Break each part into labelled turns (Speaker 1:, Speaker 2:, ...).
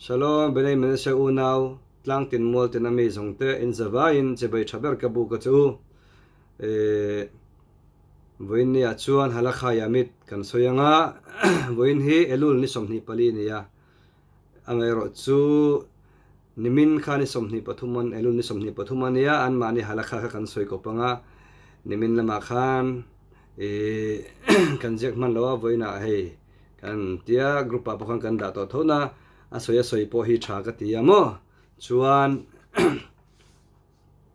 Speaker 1: Shalom, Benei Menashe unau, tlangtin mualtin a mi zawng te in zavaiin chibai tha ber ka buk a che u. Eh, vawiin ni ah chuan Halakha Yamit kan sawi ang a, vawiin hi Elul ni 24 a ni a, amaherawh chu nimin kha ni 23 an Elul ni 23 a nia, anmahni Halakha kha kan sawi kawp ang a, nimin lamah khan eh kan ziak hman lo a, vawiin ah hei Kan tia group ah pawh khan kan dah tawh tho na, a sawi a sawi pawh hi tha ka ti a maw? Chuan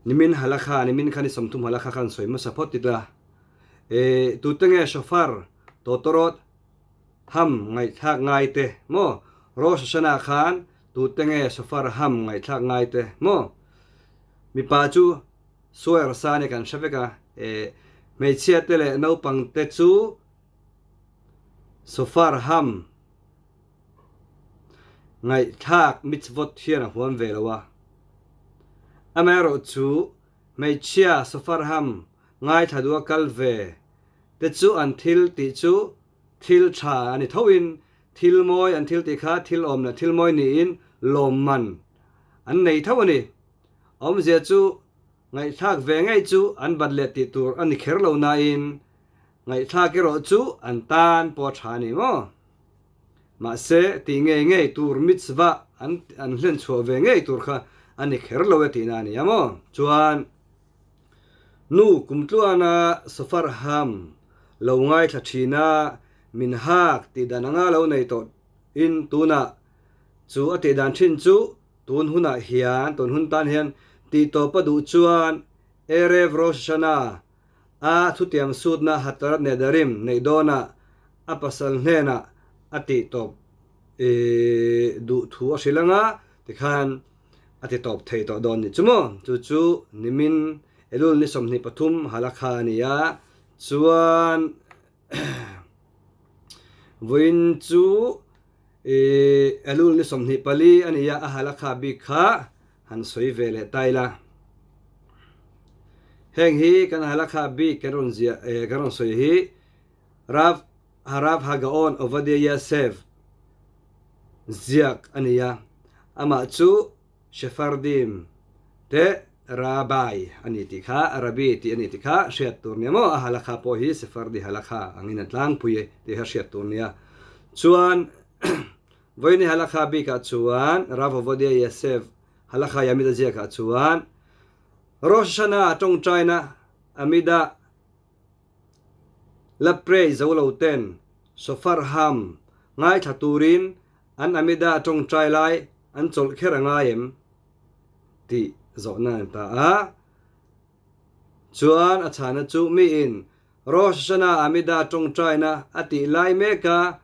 Speaker 1: nimin halakha nimin khan i 30 halakha khan sawi hmasa phawt ila eh tute nge shofar tawtawrawt ham ngaihthlak ngai te maw? Rosh Hashanah khan tute nge shofar ham ngaihthlak ngai te maw? Mipa chu suair sa nia kan hre vek a eh hmeichhia te leh naupang te chu Shofar ham ngaihthlak mitzvot hian a huam ve lo a. Amaherawhchu, hmeichhia shofar ham ngaithla duh a kal ve te chu an thil tih chu thil tha a ni thoin, thil mawi an thil tih kha thil awm leh thil mawi niin lawmman an nei tho a ni. Awmzia chu ngaihthlak ve ngei chu an bat leh tih tur a ni kher lo nain, Ngaihthlak erawh chu an tan pawh a tha a ni maw? Mahse, tih ngei ngei tur mitzvah an an hlen chhuah ve ngei tur kha a ni kher lo e tihna a ni a maw? Chuan, nu kumtluana shofar ham lo ngaithla thin a, min hak tih dan anga lo nei tawh in tunah chu a tih dan thin chu tun hunah hian, tun hun tan hian tih tawp a duh chuan Erev Rosh Hashanah A thutiang sutna Hatarat Nedarim neih dawnah a pasal hnenah a tih tawp duh thu a hrilh ang a, tikhan a ti tawp thei tawh dawn nih chu maw? Chu chu nimin Elul ni 23 Halakha a ni a, chuan vawiin chu Elul ni 24 a ni a, a Halakha bik kha han sawi ve leh ta ila. Heng hi kan halakha bik kan rawn ziah eh kan rawn sawi hi Rav Harav Hagaon Ovadia Yasef ziak a ni a, amah chu Sephardim te Rabbi a ni tih kha, Rabbi tih a ni tih kha hriat tur nia maw? A halakha pawh hi Sephardi halakha angin a tlangpui e tih kha hriat tur nia. Chuan Vawiini halakha bikah chuan Rav Ovadia Yasef halakha Yamid a ziakah chuan Rosh Hashanah tawngtaina Amida la pray zo lo ten shofar ham ngaithla turin an Amida tawngtai lai an chawlh kher a ngai em tih zawhna an ta a. Chuan a chhana chu miin Rosh Hashanah Amida tawngtaina a tih lai meka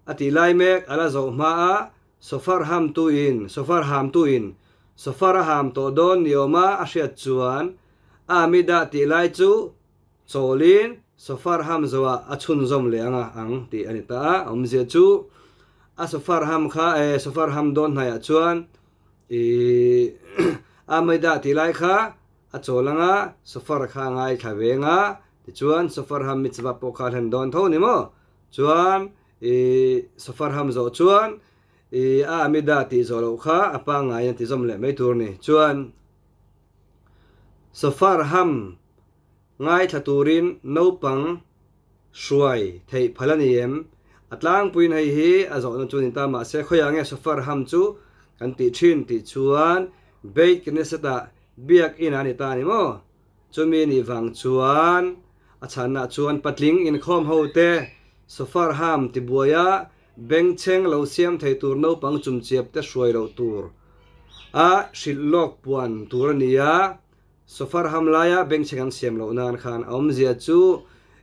Speaker 1: a tih lai mek a la zawh hma a, Shofar hamtuin Shofar hamtuin Shofar a ham tawh dawn ni awma a hriat chuan a Amida tih lai chu chawlin Shofar ham zawhah a chhunzawm leh anga ang tih a ni ta a, awmzia chu a Shofar ham kha eh Shofar ham dawn hnaiah chuan ih Amida tih lai kha a chawl anga Shofar kha a ngaithla ve anga tichuan Shofar ham mitzvah pawh kha a hlen dawn tho ni maw? Chuan I shofar ham zawh chuan i a Amida tih zawh loh kha a pangngaiin a ti zawm leh mai tur a ni. Chuan shofar ham ngaithla turin naupang hruai theih phal a ni em? A tlangpuiin hei hi a zawhna chu a ni ta mahse khawiah nge shofar ham chu kan tih thin tih chuan Beit Knesset-ah biak inah a ni ta a ni maw? Chumi nih vang chuan a chhanna chuan patling inkhawm ho te shofar ham tibuaia bengchheng lo siam thei tur naupang chumchiap te hruai loh tur a hrilh lawk puan tur a ni a, shofar ham laia bengchheng an siam loh nan khan a awmzia chu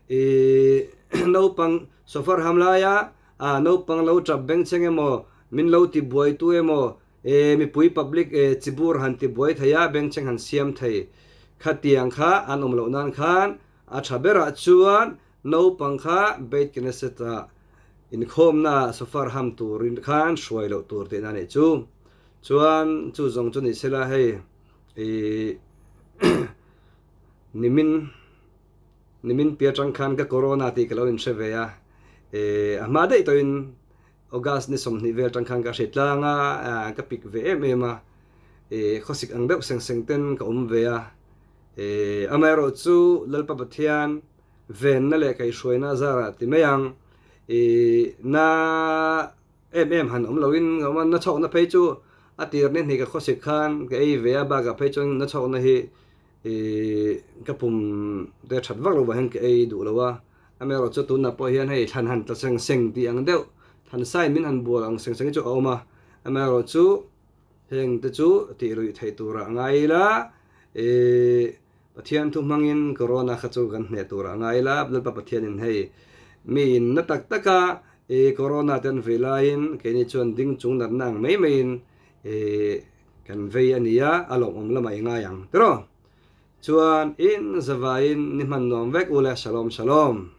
Speaker 1: ih naupang shofar ham laia naupang lo tap bengchheng emaw min lo tibuaitu emaw E mipui public e chibur han ti buai thei a, bengchheng han siam thei. Khatiang kha an awm loh nan khan a tha berah chuan naupang kha Beit Knesset ah inkhawmna ah shofar ham turin khan hruai loh tur tihna a nih chu. Chuan chu zawng chu ni sela hei i nimin nimin piah atang khan ka corona tih ka lo inhre ve a, e a hma daih tawhin. August ni 20 vel tang khan ka hre tlang a, ka pik ve em em a, khawsik ang deuh seng seng ten ka awm ve a. Amaherawh chu Lalpa Pathian venna leh kaihhruaina a zarah ti mai ang, na em em han awm loin ka awm a, na chhawkna phei chu a tir ni hnih ka khawsik khan ka ei ve a, bakah phei chuan na chhawkna hi ka pum te that vak lo vang hian ka ei duh lo a, amaherawh chu tunah pawh hian hei thlan han tla seng seng tih ang deuh thlan sai min han bual ang seng seng hi chu a awm a, amaherawh chu heng te chu tih luih theih turah ngai ila Pathian thu hmangin corona kha chu kan hneh turah ngai ila, Lalpa Pathianin hei miin na tak taka corona te an vei laiin keini chuan ding chung natna ang mai maiin Kan vei a nia, a lawmawm lamah i ngai ang tiraw? Chuan in zavaiin ni hman nuam vek u le, Shalom Shalom.